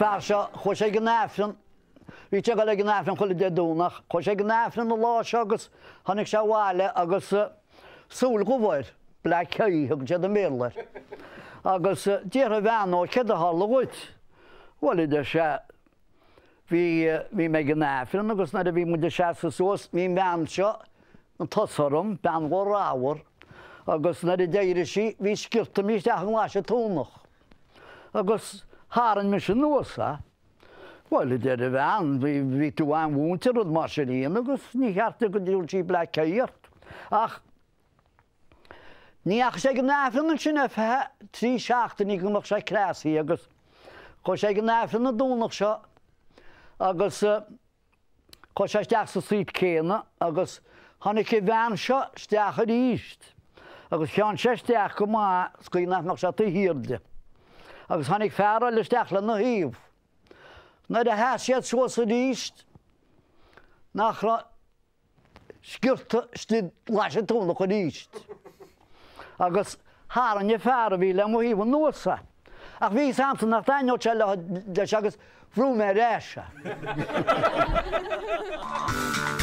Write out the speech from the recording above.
fear seo, chuaigh sé ag an Aifreann, bhí sé ag dul ag an Aifreann chuile Dé Domhnach, chuaigh sé ag an Aifreann an lá seo agus tháinig sé abhaile agus súil dhubh air, black eye a thugann siad i mBéarla air. Agus d'fhiafraigh a bhean dhó, céard a tharla dhuit? Bhuel, a deir sé, bhí, bhí mé ag an Aifreann agus nuair a bhí muid ag seasamh suas, bhí an bhean seo ag tosú orm, bean mhór ramhar, agus nuair a d'éirigh sí, bhí sciorta imithe isteach i nglaise tónach. Agus tharraing mise anuas é. Bhuel, a deir a bhean, bhí tú an-mhúinte rud mar sin a dhéanamh agus ní cheart go dtabharfadh sí black eye ort. Ach ní dheachaigh sé ag an Aifreann ansin ar feadh trí seachtainí go mbeadh sé cneasaithe agus chuaigh sé ag an Aifreann an Domhnach seo agus Chuaigh sé isteach sa seat céanna agus tháinig an bhean seo isteach arís agus theann sé isteach go maith sa gcaoi nach mbeadh sé taobh thiar di. Agus tháinig fear eile isteach lena thaobh. Nuair a sheas siad suas arís nach raibh sciorta istigh i nglaise tónach arís. Agus tharraing an fear a bhí le mo thaobh anuas é. Ach bhí fhios a'msa nach dtaitneodh sé leis agus bhrúigh mé ar ais é.